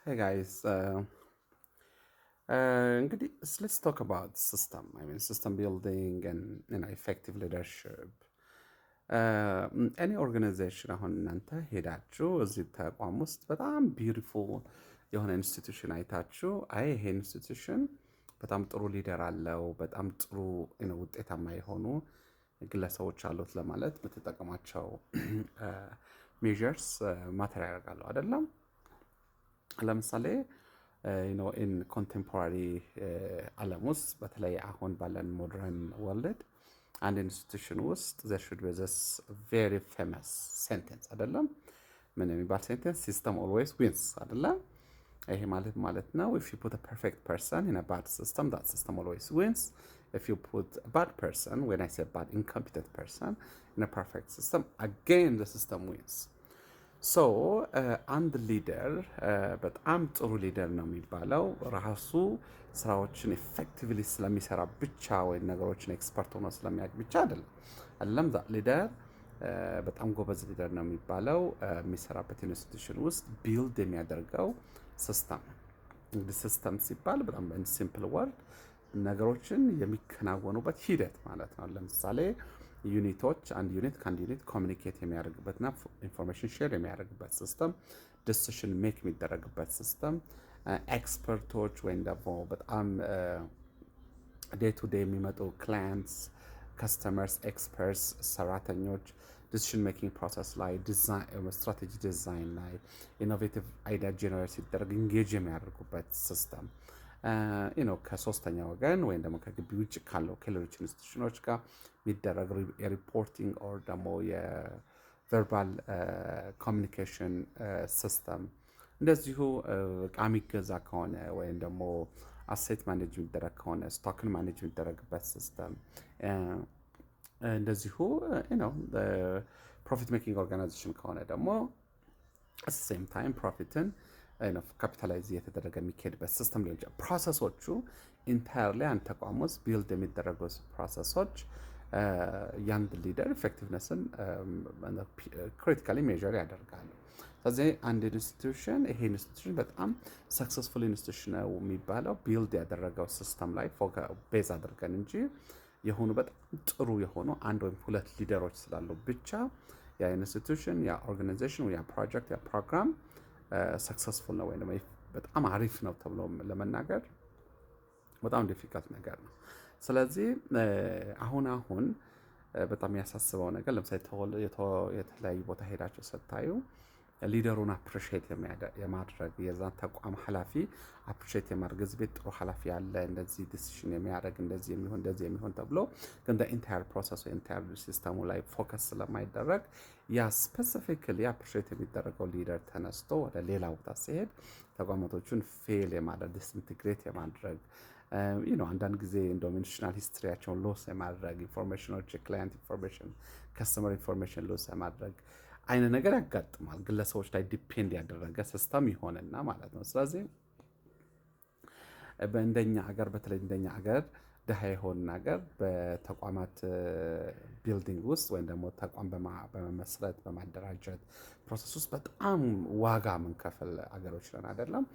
Hey guys, እንግዲህ let's talk about system. I mean, system building and effective leadership. Any organization፣ አሁን እናንተ ሄዳችሁ እዚህ ተቋም ውስጥ በጣም beautiful የሆነ institution አይታችሁ፣ አይ ይሄ institution በጣም ጥሩ leader አለው፣ በጣም ጥሩ ውጤታማ የሆኑ ግለሰቦች አሉት ለማለት የምትጠቀሟቸው measures matter ያደርጋሉ አይደለም? ለምሳሌ in contemporary ዓለም ውስጥ፣ በተለይ አሁን ባለን modern world፣ አንድ institution ውስጥ there should be this very famous sentence አይደለም? ምን የሚባል sentence? "System always wins" አይደለም? ይሄ ማለት ማለት ነው if you put a perfect person in a bad system, that system always wins. If you put a bad person, when I say bad, incompetent person in a perfect system, again the system wins. So አንድ leader በጣም ጥሩ leader ነው የሚባለው ራሱ ስራዎችን effectively ስለሚሰራ ብቻ ወይም ነገሮችን expert ሆኖ ስለሚያውቅ ብቻ አይደለም። አይደለም፣ leader በጣም ጎበዝ leader ነው የሚባለው የሚሰራበት institution ውስጥ build የሚያደርገው system። እንግዲህ system ሲባል በጣም simple word ነገሮችን የሚከናወኑበት ሂደት ማለት ነው። ለምሳሌ unit ኦች፣ አንድ unit ከአንድ unit communicate የሚያደርግበትና information share የሚያደርግበት system፣ decision make የሚደረግበት system፣ expert ኦች ወይም ደግሞ በጣም day to day የሚመጡ clients፣ customers፣ experts፣ ሰራተኞች decision making process ላይ፣ strategy design ላይ፣ innovative idea generate ሲደረግ engage የሚያደርጉበት system ነው። ከሶስተኛ ወገን ወይም ደግሞ ከግቢ ውጭ ካለው ከሌሎች institution ኦች ጋር የሚደረግ የ reporting or ደግሞ የ verbal communication system፣ እንደዚሁ እቃ የሚገዛ ከሆነ ወይም ደግሞ asset manage የሚደረግ ከሆነ stock ን manage የሚደረግበት system፣ እንደዚሁ ነው። Profit making organization ከሆነ ደግሞ same time profit ን capitalize እየተደረገ የሚካሄድበት system ሊሆን ይችላል። Process ኦቹ entirely አንድ ተቋም ውስጥ build የሚደረጉ process ኦች የአንድ leader effectiveness ን critically measure ያደርጋሉ። ስለዚህ አንድ institution፣ ይሄ institution በጣም successful institution ነው የሚባለው build ያደረገው system ላይ base አድርገን እንጂ የሆኑ በጣም ጥሩ የሆኑ አንድ ወይም ሁለት leader ኦች ስላሉ ብቻ ያ institution፣ ያ organization፣ ያ ፕሮጀክት፣ ያ ፕሮግራም successful ነው ወይም በጣም አሪፍ ነው ተብሎ ለመናገር በጣም difficult ነገር ነው። ስለዚህ አሁን አሁን በጣም የሚያሳስበው ነገር ለምሳሌ የተለያዩ ቦታ ሄዳችሁ ስታዩ leader ኡን appreciate የማድረግ፣ የዛን ተቋም ኃላፊ appreciate የማድረግ፣ እዚህ ቤት ጥሩ ኃላፊ አለ፣ እንደዚህ decision የሚያደርግ፣ እንደዚህ የሚሆን፣ እንደዚህ የሚሆን ተብሎ ግን entire process entire system ኡ ላይ focus ስለማይደረግ ያ specifically appreciate የሚደረገው leader ተነስቶ ወደ ሌላ ቦታ ሲሄድ ተቋማቶቹን fail የማድረግ፣ disintegrate የማድረግ ነው። አንዳንድ ጊዜ እንደውም institutional history ያቸውን loss የማድረግ፣ information ኦች፣ የ client information፣ customer information loss የማድረግ አይነት ነገር ያጋጥማል። ግለሰቦች ላይ depend ያደረገ system ይሆንና ማለት ነው። ስለዚህ በእንደኛ ሀገር፣ በተለይ እንደኛ ሀገር ድሃ የሆንን ሀገር፣ በተቋማት building ውስጥ ወይም ደግሞ ተቋም በመመስረት በማደራጀት process ውስጥ በጣም ዋጋ ምንከፍል አገሮች ነን አይደለም።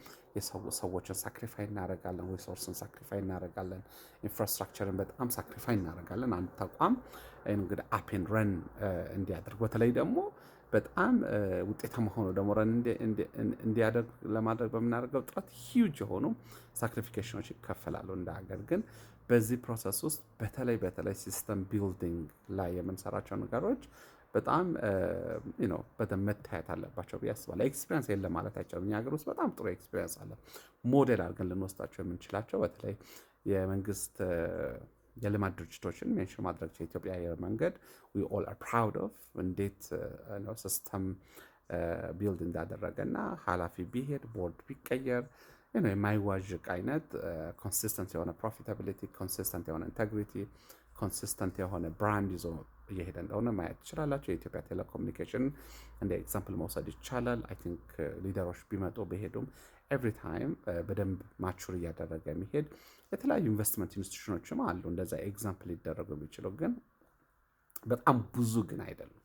ሰዎችን sacrifice እናደርጋለን፣ resource ን sacrifice እናደርጋለን፣ infrastructure ን በጣም sacrifice እናደርጋለን። አንድ ተቋም እንግዲህ up and run እንዲያደርግ፣ በተለይ ደግሞ በጣም ውጤታማ ሆኖ ደግሞ run እንዲያደርግ ለማድረግ በምናደርገው ጥረት huge የሆኑ sacrification ኦች ይከፈላሉ እንደ ሀገር። ግን በዚህ process ውስጥ በተለይ በተለይ system building ላይ የምንሰራቸው ነገሮች በጣም በደንብ መታየት አለባቸው ብዬ አስባለሁ። Experience የለም ማለት አይቻልም። እኛ ሀገር ውስጥ በጣም ጥሩ experience አለ። ሞዴል አድርገን ልንወስዳቸው የምንችላቸው በተለይ የመንግስት የልማት ድርጅቶችን mention ማድረግ፣ የኢትዮጵያ አየር መንገድ we all are proud of እንዴት system build እንዳደረገ እና ኃላፊ ቢሄድ፣ ቦርድ ቢቀየር የማይዋዥቅ አይነት consistent የሆነ profitability፣ consistent የሆነ integrity፣ consistent የሆነ brand ይዞ እየሄደ እንደሆነ ማየት ትችላላችሁ። የኢትዮጵያ ቴሌኮሙኒኬሽን እንደ example መውሰድ ይቻላል። I think leader ኦች ቢመጡ ቢሄዱም every time በደንብ mature እያደረገ የሚሄድ፣ የተለያዩ investment institution ኦችም አሉ እንደዛ example ሊደረጉ የሚችሉ፣ ግን በጣም ብዙ ግን አይደሉም።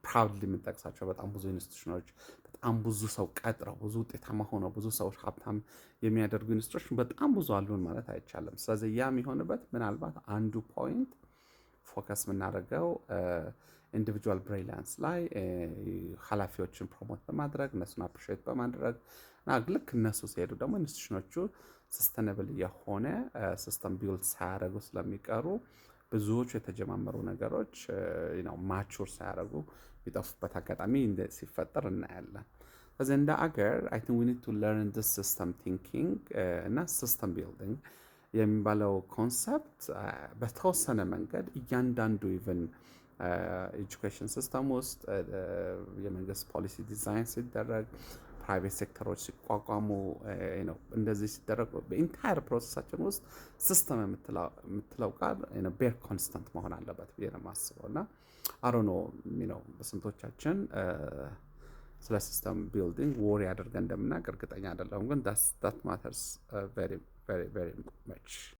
Proudly የምንጠቅሳቸው በጣም ብዙ institution ኦች፣ በጣም ብዙ ሰው ቀጥረው፣ ብዙ ውጤታማ ሆነው፣ ብዙ ሰዎች ሀብታም የሚያደርጉ institution በጣም ብዙ አሉን ማለት አይቻልም። ስለዚህ ያ የሚሆንበት ምናልባት አንዱ point focus የምናደርገው individual brilliance ላይ ኃላፊዎችን promote በማድረግ፣ እነሱን appreciate በማድረግ እና ልክ እነሱ ሲሄዱ ደግሞ institution ኦቹ sustainable የሆነ system build ሳያደርጉ ስለሚቀሩ ብዙዎቹ የተጀማመሩ ነገሮች mature ሳያደርጉ የሚጠፉበት አጋጣሚ ሲፈጠር እናያለን። ስለዚህ እንደ አገር I think we need to learn this system thinking እና system building የሚባለው concept በተወሰነ መንገድ እያንዳንዱ even education system ውስጥ የመንግስት policy design ሲደረግ፣ private sector ኦች ሲቋቋሙ ነው፣ እንደዚህ ሲደረጉ በ entire process ኣችን ውስጥ system የምትለው ቃል bare constant መሆን አለበት ብዬ ነው የማስበው። እና I don't know በስንቶቻችን ስለ system building worry አድርገን እንደምናውቅ እርግጠኛ አይደለሁም፣ ግን that matters very, very, very much.